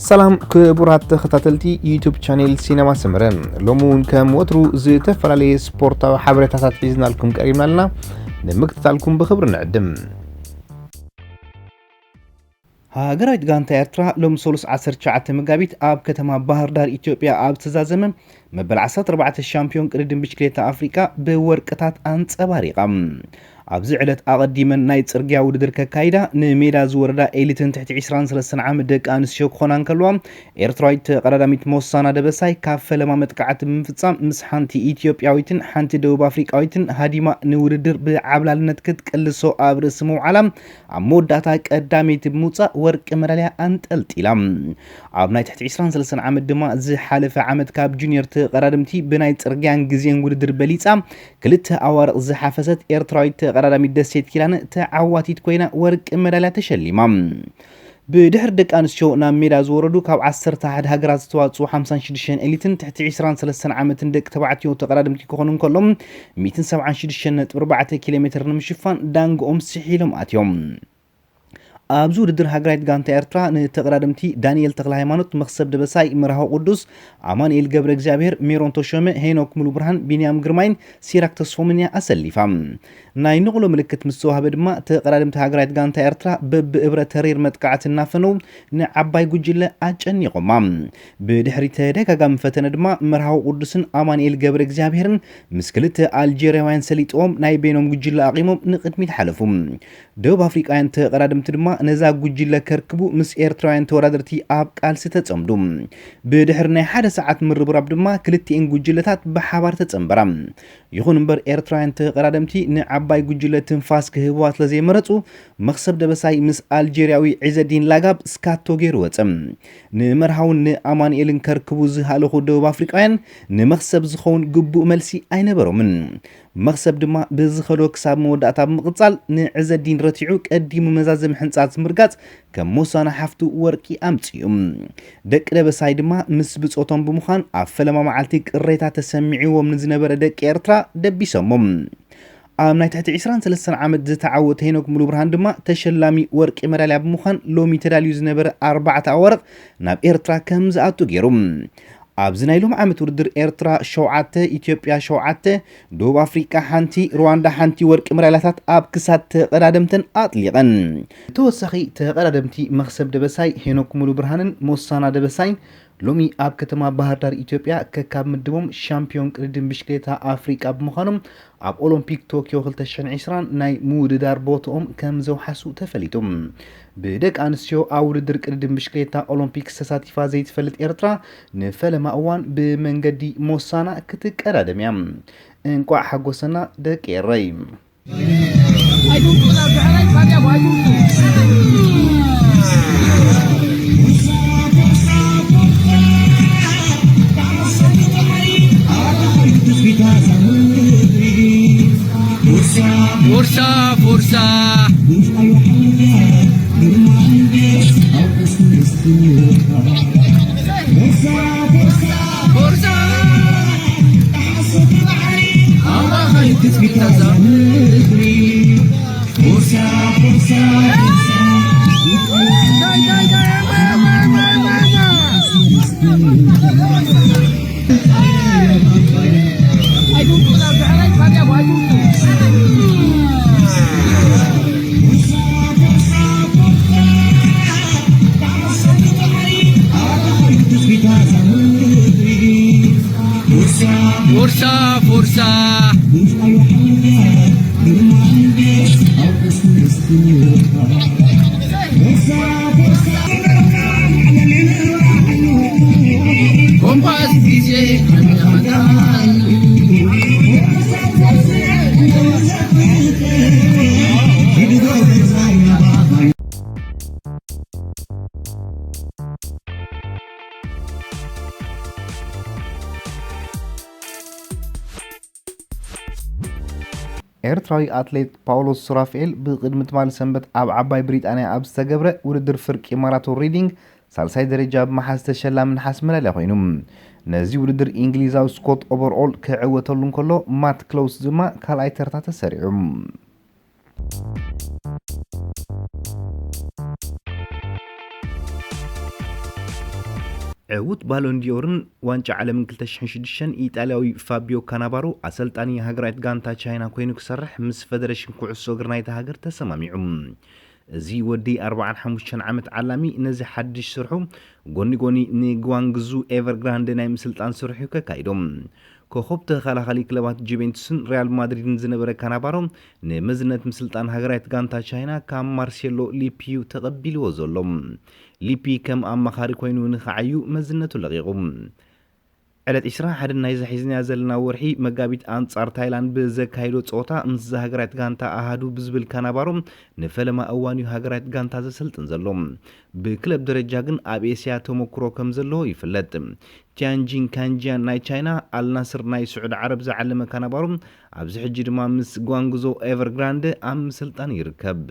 ሰላም ክቡራት ተኸታተልቲ ዩቱብ ቻኔል ሲነማ ሰመረ፣ ሎሚ እውን ከም ወትሩ ዝተፈላለየ ስፖርታዊ ሓበሬታታት ሒዝናልኩም ቀሪብና ኣለና። ንምክትታልኩም ብኽብሪ ንዕድም። ሃገራዊት ጋንታ ኤርትራ ሎም ሰሉስ ዓሰርተ ትሽዓተ መጋቢት ኣብ ከተማ ባህር ዳር ኢትዮጵያ ኣብ ዝተዛዘመ መበል ዓሰርተ ኣርባዕተ ሻምፒዮን ቅድድም ብሽክሌታ ኣፍሪቃ ብወርቅታት ኣንጸባሪቓ። ኣብዚ ዕለት ኣቐዲመን ናይ ጽርግያ ውድድር ከካይዳ ንሜዳ ዝወረዳ ኤሊትን ትሕቲ ዕስራን ሰለስተን ዓመት ደቂ ኣንስትዮ ክኾና እንከልዋ፣ ኤርትራዊት ተቐዳዳሚት ሞሳና ደበሳይ ካብ ፈለማ መጥቃዕቲ ብምፍጻም ምስ ሓንቲ ኢትዮጵያዊትን ሓንቲ ደቡብ ኣፍሪቃዊትን ሃዲማ ንውድድር ብዓብላልነት ክትቅልሶ ኣብ ርእሲ ምውዓላ፣ ኣብ መወዳእታ ቀዳመይቲ ብምውጻእ ወርቂ መዳልያ ኣንጠልጢላ። ኣብ ናይ ትሕቲ ዕስራን ሰለስተን ዓመት ድማ ዝሓለፈ ዓመት ካብ ጁኒየር ተቐዳደምቲ ብናይ ጽርግያን ግዜን ውድድር በሊጻ ክልተ ኣዋርቕ ዝሓፈሰት ኤርትራዊት ተቐዳዳሚት ደሴት ኪዳነ ተዓዋቲት ኮይና ወርቂ መዳልያ ተሸሊማ። ብድሕሪ ደቂ ኣንስትዮ ናብ ሜዳ ዝወረዱ ካብ ዓሰርተ ሓደ ሃገራት ዝተዋጽኡ ሓምሳን ሽዱሽተን ኤሊትን ትሕቲ ዕስራን ሰለስተን ዓመትን ደቂ ተባዕትዮ ተቐዳደምቲ ክኾኑ እንከሎም፣ ሚእትን ሰብዓን ሽዱሽተን ነጥቢ ኣርባዕተ ኪሎ ሜትር ንምሽፋን ዳንግኦም ስሒሎም ኣትዮም። ኣብዚ ውድድር ሃገራዊት ጋንታ ኤርትራ ንተቐዳደምቲ ዳንኤል ተኽለ ሃይማኖት፣ መኽሰብ ደበሳይ፣ መርሃዊ ቅዱስ፣ ኣማኑኤል ገብረ እግዚኣብሔር፣ ሜሮን ተሾመ፣ ሄኖክ ሙሉ ብርሃን፣ ቢንያም ግርማይን ሲራክ ተስፎምን እያ ኣሰሊፋ። ናይ ንቕሎ ምልክት ምስ ተዋህበ ድማ ተቐዳደምቲ ሃገራዊት ጋንታ ኤርትራ በብእብረ ተሪር መጥቃዕቲ እናፈነው ንዓባይ ጉጅለ ኣጨኒቖማ። ብድሕሪ ተደጋጋሚ ፈተነ ድማ መርሃዊ ቅዱስን ኣማኑኤል ገብረ እግዚኣብሔርን ምስ ክልተ ኣልጀርያውያን ሰሊጥዎም ናይ በይኖም ጉጅለ ኣቒሞም ንቕድሚት ሓለፉ። ደቡብ ኣፍሪቃውያን ተቐዳደምቲ ድማ ነዛ ጉጅለ ከርክቡ ምስ ኤርትራውያን ተወዳደርቲ ኣብ ቃልሲ ተጸምዱ። ብድሕሪ ናይ ሓደ ሰዓት ምርብራብ ድማ ክልቲኤን ጉጅለታት ብሓባር ተጸንበራ። ይኹን እምበር ኤርትራውያን ተቐዳደምቲ ንዓባይ ጉጅለ ትንፋስ ክህብዋ ስለ ዘይመረጹ፣ መኽሰብ ደበሳይ ምስ ኣልጀርያዊ ዒዘዲን ላጋብ ስካቶ ገይሩ ወጸ። ንመርሃውን ንኣማኑኤልን ከርክቡ ዝሃለኹ ደቡብ ኣፍሪቃውያን ንመኽሰብ ዝኸውን ግቡእ መልሲ ኣይነበሮምን። መኽሰብ ድማ ብዝኸዶ ክሳብ መወዳእታ ብምቕጻል ንዕዘዲን ረቲዑ ቀዲሙ መዛዘሚ ሕንጻት ምርጋጽ ከም ሞሳና ሓፍቱ ወርቂ ኣምጺኡ። ደቂ ደበሳይ ድማ ምስ ብጾቶም ብምዃን ኣብ ፈለማ መዓልቲ ቅሬታ ተሰሚዕዎም ንዝነበረ ደቂ ኤርትራ ደቢሶሞም። ኣብ ናይ ትሕቲ ዕስራን ሰለስተን ዓመት ዝተዓወተ ሄኖክ ሙሉ ብርሃን ድማ ተሸላሚ ወርቂ መዳልያ ብምዃን ሎሚ ተዳልዩ ዝነበረ ኣርባዕተ ኣዋርቕ ናብ ኤርትራ ከም ዝኣቱ ገይሩ። ኣብዚ ናይ ሎም ዓመት ውድድር ኤርትራ ሸውዓተ፣ ኢትዮጵያ ሸውዓተ፣ ደቡብ ኣፍሪቃ ሓንቲ፣ ሩዋንዳ ሓንቲ ወርቂ መዳልያታት ኣብ ክሳድ ተቐዳደምተን ኣጥሊቐን። ተወሳኺ ተቐዳደምቲ መኽሰብ ደበሳይ፣ ሄኖክ ሙሉ ብርሃንን ሞሳና ደበሳይን ሎሚ ኣብ ከተማ ባህር ዳር ኢትዮጵያ ከካብ ምድቦም ሻምፒዮን ቅድድም ብሽክሌታ ኣፍሪቃ ብምዃኖም ኣብ ኦሎምፒክ ቶኪዮ ክልተ ሽሕን ዕስራን ናይ ምውድዳር ቦትኦም ከም ዘውሓሱ ተፈሊጡ። ብደቂ ኣንስትዮ ኣብ ውድድር ቅድድም ብሽክሌታ ኦሎምፒክ ተሳቲፋ ዘይትፈልጥ ኤርትራ ንፈለማ እዋን ብመንገዲ ሞሳና ክትቀዳደም እያ። እንቋዕ ሓጎሰና ደቂ ኤረይ። Força, força. Força. Força, força. Kompas D J. ኤርትራዊ ኣትሌት ፓውሎስ ሱራፍኤል ብቕድሚ ትማሊ ሰንበት ኣብ ዓባይ ብሪጣንያ ኣብ ዝተገብረ ውድድር ፍርቂ ማራቶን ሪዲንግ ሳልሳይ ደረጃ ብምሓዝ ተሸላሚ ነሓስ መዳልያ ኮይኑ። ነዚ ውድድር እንግሊዛዊ ስኮት ኦቨርኦል ክዕወተሉ እንከሎ፣ ማት ክሎውስ ድማ ካልኣይ ተርታ ተሰሪዑ። ዕዉት ባሎንዲዮርን ዋንጫ ዓለምን ክልተ ሽሕን ሽዱሽተን ኢጣልያዊ ፋቢዮ ካናቫሮ ኣሰልጣኒ ሃገራዊት ጋንታ ቻይና ኮይኑ ክሰርሕ ምስ ፈደረሽን ኩዕሶ እግሪ ናይታ ሃገር ተሰማሚዑ። እዚ ወዲ ኣርባዓን ሓሙሽተን ዓመት ዓላሚ ነዚ ሓድሽ ስርሑ ጎኒ ጎኒ ንግዋንግዙ ኤቨርግራንደ ናይ ምስልጣን ስርሑ ከካይዶ። ኮኸብ ተኸላኻሊ ክለባት ጁቬንቱስን ሪያል ማድሪድን ዝነበረ ካናቫሮ ንመዝነት ምስልጣን ሃገራዊት ጋንታ ቻይና ካብ ማርሴሎ ሊፒዩ ተቐቢልዎ ዘሎ። ሊፒ ከም ኣማኻሪ ኮይኑ ንኽዓዩ መዝነቱ ለቒቑ። ዕለት ዕስራን ሓደን ናይዛ ሒዝናያ ዘለና ወርሒ መጋቢት ኣንጻር ታይላንድ ብዘካይዶ ጸወታ ምስዛ ሃገራዊት ጋንታ ኣሃዱ ብዝብል ካናባሮ ንፈለማ እዋን እዩ ሃገራዊት ጋንታ ዘሰልጥን ዘሎ። ብክለብ ደረጃ ግን ኣብ ኤስያ ተመክሮ ከም ዘለዎ ይፍለጥ። ቲያንጂን ካንጂያን ናይ ቻይና፣ ኣልናስር ናይ ስዑዲ ዓረብ ዝዓለመ ካናባሮ ኣብዚ ሕጂ ድማ ምስ ጓንግዞ ኤቨርግራንደ ኣብ ምስልጣን ይርከብ።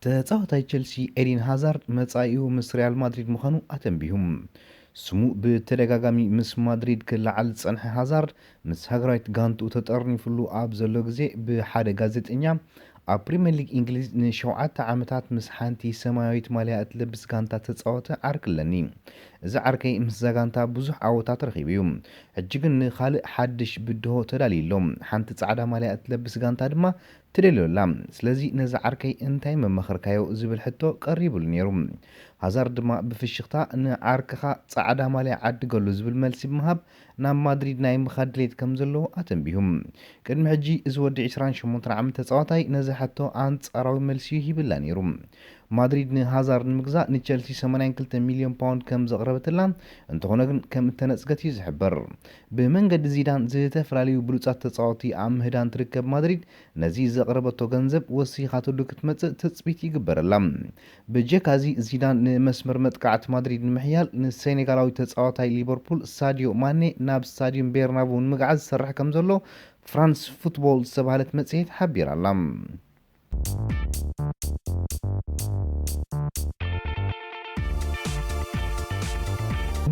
ተጻዋታይ ቸልሲ ኤዲን ሃዛርድ መጻኢኡ ምስ ሪያል ማድሪድ ምዃኑ ኣተንቢሁ። ስሙ ብተደጋጋሚ ምስ ማድሪድ ክለዓል ዝጸንሐ ሃዛርድ፣ ምስ ሃገራዊት ጋንትኡ ተጠርኒፍሉ ኣብ ዘሎ ግዜ ብሓደ ጋዜጠኛ፣ ኣብ ፕሪምየር ሊግ እንግሊዝ ንሸውዓተ ዓመታት ምስ ሓንቲ ሰማያዊት ማልያ እትለብስ ጋንታ ተጻወተ ዓርኪ ኣለኒ። እዚ ዓርከይ ምስዛ ጋንታ ብዙሕ ዓወታት ረኺቡ እዩ። ሕጂ ግን ንኻልእ ሓድሽ ብድሆ ተዳልዩ ኣሎ። ሓንቲ ጻዕዳ ማልያ እትለብስ ጋንታ ድማ ትደልዮ ኣላ። ስለዚ ነዚ ዓርከይ እንታይ መመኸርካዮ ዝብል ሕቶ ቀሪቡሉ ነይሩ። ሃዛርድ ድማ ብፍሽኽታ ንዓርክኻ ጻዕዳ ማልያ ዓድገሉ ዝብል መልሲ ብምሃብ ናብ ማድሪድ ናይ ምኻድ ድሌት ከም ዘለዎ ኣተንቢሁ። ቅድሚ ሕጂ እዚ ወዲ ዕስራን ሸሞንተን ዓመት ተጻዋታይ ነዚ ሕቶ ኣንጻራዊ መልሲ ሂብላ ነይሩ። ማድሪድ ንሃዛርድ ንምግዛእ ንቸልሲ ሰማንያን ክልተ ሚልዮን ፓውንድ ከም ዘቕረበትላ፣ እንተኾነ ግን ከም እተነጽገት እዩ ዝሕበር። ብመንገዲ ዚዳን ዝተፈላለዩ ብሉጻት ተጻወትቲ ኣብ ምህዳን ትርከብ ማድሪድ ነዚ ዘቕረበቶ ገንዘብ ወሲኻትሉ ክትመጽእ ትጽቢት ይግበረላ። ብጀካዚ ዚዳን ንመስመር መጥቃዕቲ ማድሪድ ንምሕያል ንሴኔጋላዊ ተጻዋታይ ሊቨርፑል ሳዲዮ ማኔ ናብ ስታዲየም ቤርናቡ ንምግዓዝ ዝሰርሕ ከም ዘሎ ፍራንስ ፉትቦል ዝተባህለት መጽሔት ሓቢራ ኣላ።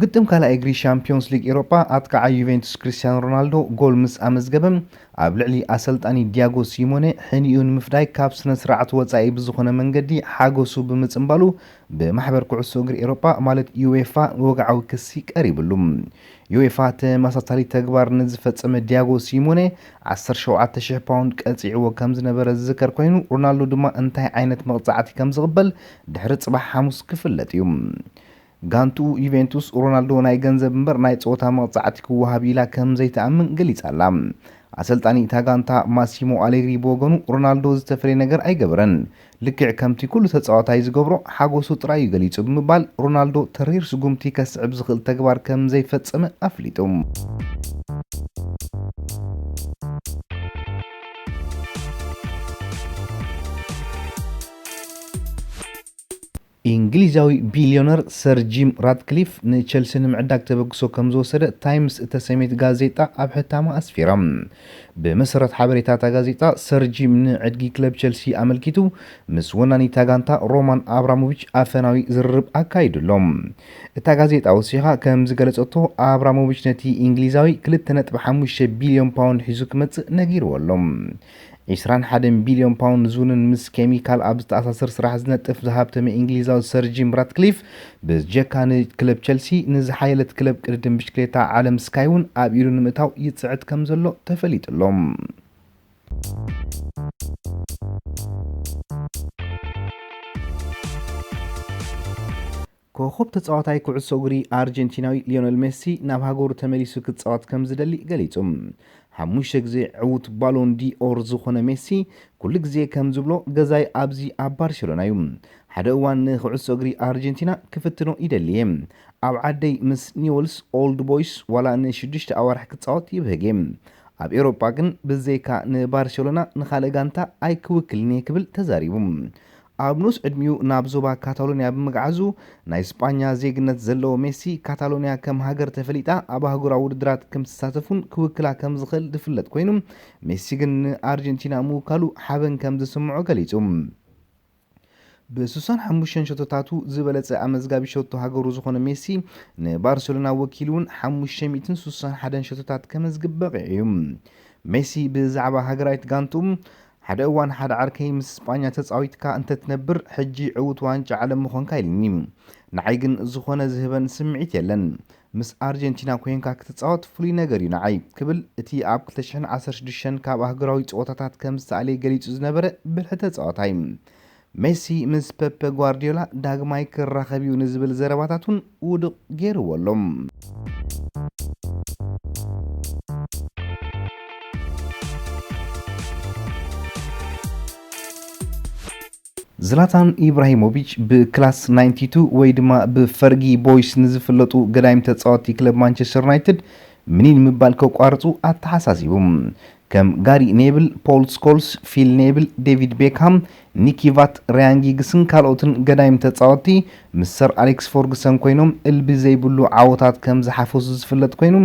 ግጥም ካልኣይ እግሪ ሻምፒዮንስ ሊግ ኤሮጳ ኣጥቃዓይ ዩቬንቱስ ክሪስቲያኖ ሮናልዶ ጎል ምስ ኣመዝገበ፣ ኣብ ልዕሊ ኣሰልጣኒ ዲያጎ ሲሞኔ ሕኒኡ ንምፍዳይ ካብ ስነ ስርዓት ወጻኢ ብዝኾነ መንገዲ ሓጎሱ ብምጽንባሉ ብማሕበር ኩዕሶ እግሪ ኤሮጳ ማለት ዩኤፋ ወግዓዊ ክሲ ቀሪብሉ። ዩኤፋ ተመሳሳሊ ተግባር ንዝፈጸመ ዲያጎ ሲሞኔ ዓሰርተ ሸውዓተ ሽሕ ፓውንድ ቀጺዕዎ ከም ዝነበረ ዝዝከር ኮይኑ፣ ሮናልዶ ድማ እንታይ ዓይነት መቕጻዕቲ ከም ዝቕበል ድሕሪ ጽባሕ ሓሙስ ክፍለጥ እዩ። ጋንትኡ ዩቬንቱስ ሮናልዶ ናይ ገንዘብ እምበር ናይ ጸወታ መቕጻዕቲ ክወሃብ ኢላ ከም ዘይትኣምን ገሊጻ ኣላ። ኣሰልጣኒ እታ ጋንታ ማሲሞ ኣሌግሪ ብወገኑ ሮናልዶ ዝተፈለየ ነገር ኣይገበረን። ልክዕ ከምቲ ኩሉ ተጻዋታይ ዝገብሮ ሓጎሱ ጥራይ እዩ ገሊጹ ብምባል ሮናልዶ ተሪር ስጉምቲ ከስዕብ ዝኽእል ተግባር ከም ዘይፈጸመ ኣፍሊጡ። እንግሊዛዊ ቢልዮነር ሰር ጂም ራትክሊፍ ንቸልሲ ንምዕዳግ ተበግሶ ከም ዝወሰደ ታይምስ እተሰምየት ጋዜጣ ኣብ ሕታማ ኣስፊራ። ብመሰረት ሓበሬታ እታ ጋዜጣ፣ ሰር ጂም ንዕድጊ ክለብ ቸልሲ ኣመልኪቱ ምስ ወናኒታ ጋንታ ሮማን ኣብራሞቪች ኣፈናዊ ዝርርብ ኣካይዱ ኣሎ። እታ ጋዜጣ ወሲኻ ከም ዝገለጸቶ፣ ኣብራሞቪች ነቲ እንግሊዛዊ ክልተ ነጥቢ ሓሙሽተ ቢልዮን ፓውንድ ሒዙ ክመጽእ ነጊርዎ ኣሎ። ዕስራን ሓደን ቢልዮን ፓውንድ ዝውንን ምስ ኬሚካል ኣብ ዝተኣሳሰር ስራሕ ዝነጥፍ ዝሃብተመ እንግሊዛዊ ሰር ጂም ራትክሊፍ፣ ብጀካ ንክለብ ቸልሲ፣ ንዝሓየለት ክለብ ቅድድም ብሽክሌታ ዓለም ስካይ እውን ኣብ ኢዱ ንምእታው ይጽዕት ከም ዘሎ ተፈሊጡ ኣሎ። ኮኾብ ተጻዋታይ ኩዕሶ እግሪ ኣርጀንቲናዊ ሊዮነል ሜሲ ናብ ሃገሩ ተመሊሱ ክጻወት ከም ዝደሊ ገሊጹ። ሓሙሽተ ግዜ ዕዉት ባሎን ዲኦር ዝኾነ ሜሲ፣ ኩሉ ግዜ ከም ዝብሎ፣ ገዛይ ኣብዚ ኣብ ባርሴሎና እዩ። ሓደ እዋን ንኩዕሶ እግሪ ኣርጀንቲና ክፍትኖ ይደሊ እየ። ኣብ ዓደይ ምስ ኒውልስ ኦልድ ቦይስ ዋላ ንሽዱሽተ ኣዋርሕ ክጻወት ይብህግ እየ። ኣብ ኤውሮጳ ግን ብዘይካ ንባርሴሎና ንኻልእ ጋንታ ኣይክውክልን እየ ክብል ተዛሪቡ። ኣብ ንኡስ ዕድሚኡ ናብ ዞባ ካታሎንያ ብምግዓዙ፣ ናይ ስጳኛ ዜግነት ዘለዎ ሜሲ፣ ካታሎንያ ከም ሃገር ተፈሊጣ ኣብ ኣህጉራዊ ውድድራት ከም ትሳተፍን ክውክላ ከም ዝኽእል ዝፍለጥ ኮይኑ፣ ሜሲ ግን ንኣርጀንቲና ምውካሉ ሓበን ከም ዝስምዖ ገሊጹ። ብ ሱሳን ሓሙሽተን ሸቶታቱ ዝበለጸ ኣመዝጋቢ ሸቶ ሃገሩ ዝኾነ ሜሲ፣ ንባርሴሎና ወኪሉ እውን ሓሙሽተ ሚእትን ሱሳን ሓደን ሸቶታት ከመዝግብ በቒዑ እዩ። ሜሲ ብዛዕባ ሃገራዊት ጋንትኡ፣ ሓደ እዋን ሓደ ዓርከይ ምስ ስጳኛ ተጻዊትካ እንተትነብር፣ ሕጂ ዕዉት ዋንጫ ዓለም ምኾንካ ኢልኒ። ንዓይ ግን ዝኾነ ዝህበን ስምዒት የለን። ምስ ኣርጀንቲና ኮንካ ክትጻወት ፍሉይ ነገር እዩ ንዓይ፣ ክብል እቲ ኣብ ክልተ ሽሕን ዓሰርተ ሽዱሽተን ካብ ኣህጉራዊ ጸወታታት ከም ዝተኣለየ ገሊጹ ዝነበረ ብልሒ ተጻዋታይ። ሜሲ ምስ ፔፕ ጓርዲዮላ ዳግማይ ክራኸብ እዩ ንዝብል ዘረባታት እውን ውድቕ ገይርዎ ኣሎ። ዝላታን ኢብራሂሞቪች ብክላስ ናይንቲ ቱ ወይ ድማ ብፈርጊ ቦይስ ንዝፍለጡ ገዳይም ተጻወቲ ክለብ ማንቸስተር ዩናይትድ ምኒን ምባል ከቋርጹ ኣተሓሳሲቡ። ከም ጋሪ ኔብል፣ ፖል ስኮልስ፣ ፊል ኔብል፣ ዴቪድ ቤክሃም፣ ኒኪ ቫት፣ ራያን ጊግስን ካልኦትን ገዳይም ተጻወቲ ምስ ሰር ኣሌክስ ፎርግሰን ኮይኖም እልቢ ዘይብሉ ዓወታት ከም ዝሓፈሱ ዝፍለጥ ኮይኑ፣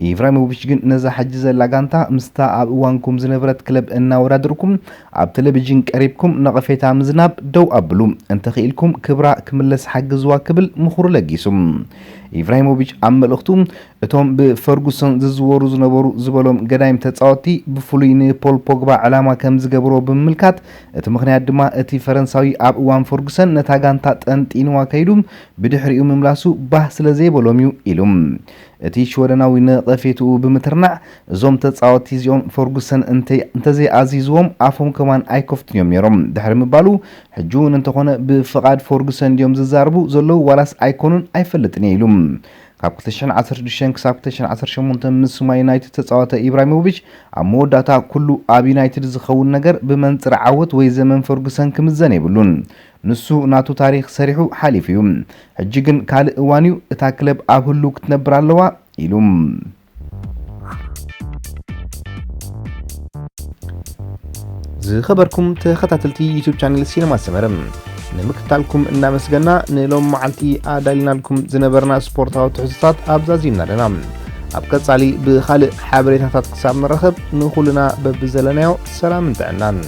ኢብራሂሞቪች ግን ነዛ ሕጂ ዘላ ጋንታ ምስታ ኣብ እዋንኩም ዝነበረት ክለብ እናወዳድርኩም ኣብ ቴሌቪዥን ቀሪብኩም ነቐፌታ ምዝናብ ደው ኣብሉ፣ እንተኽኢልኩም ክብራ ክምለስ ሓግዝዋ ክብል ምኽሩ ለጊሱ። ኢብራሂሞቪች ኣብ መልእኽቱ እቶም ብፈርጉሰን ዝዝወሩ ዝነበሩ ዝበሎም ገዳይም ተጻወቲ ብፍሉይ ንፖል ፖግባ ዕላማ ከም ዝገብሮ ብምምልካት፣ እቲ ምኽንያት ድማ እቲ ፈረንሳዊ ኣብ እዋን ፈርጉሰን ነታ ጋንታ ጠንጢንዋ ከይዱ ብድሕሪኡ ምምላሱ ባህ ስለ ዘይበሎም እዩ ኢሉ። እቲ ሽወደናዊ ነቐፌትኡ ብምትርናዕ፣ እዞም ተጻወቲ እዚኦም ፈርጉሰን እንተይ-፣ እንተዘይኣዚዝዎም ኣፎም ከማን ኣይከፍቱን እዮም ነይሮም ድሕሪ ምባሉ፣ ሕጂ እውን እንተኾነ ብፍቓድ ፈርጉሰን ድዮም ዝዛረቡ ዘለዉ ዋላስ ኣይኮኑን ኣይፈልጥን እየ ኢሉ። ካብ ክልተ ሽሕን ዓሰርተ ሽዱሽተን ክሳብ ክልተ ሽሕን ዓሰርተ ሸሞንተን ምስ ማን ዩናይትድ ተጻወተ ኢብራሂሞቪች፣ ኣብ መወዳእታ ኩሉ ኣብ ዩናይትድ ዝኸውን ነገር ብመንጽር ዓወት ወይ ዘመን ፈርጉሰን ክምዘን የብሉን። ንሱ ናቱ ታሪኽ ሰሪሑ ሓሊፉ እዩ። ሕጂ ግን ካልእ እዋን እዩ፣ እታ ክለብ ኣብ ህሉው ክትነብር ኣለዋ ኢሉ። ዝኸበርኩም ተኸታተልቲ ዩቱብ ቻነል ሲነማ ሰመረ፣ ንምክትታልኩም እናመስገና፣ ንሎም መዓልቲ ኣዳሊናልኩም ዝነበርና ስፖርታዊ ትሕዝቶታት ኣብዛዚምና ኣለና። ኣብ ቀጻሊ ብኻልእ ሓበሬታታት ክሳብ ንራኸብ፣ ንኹልና በብዘለናዮ ሰላምን ጥዕናን።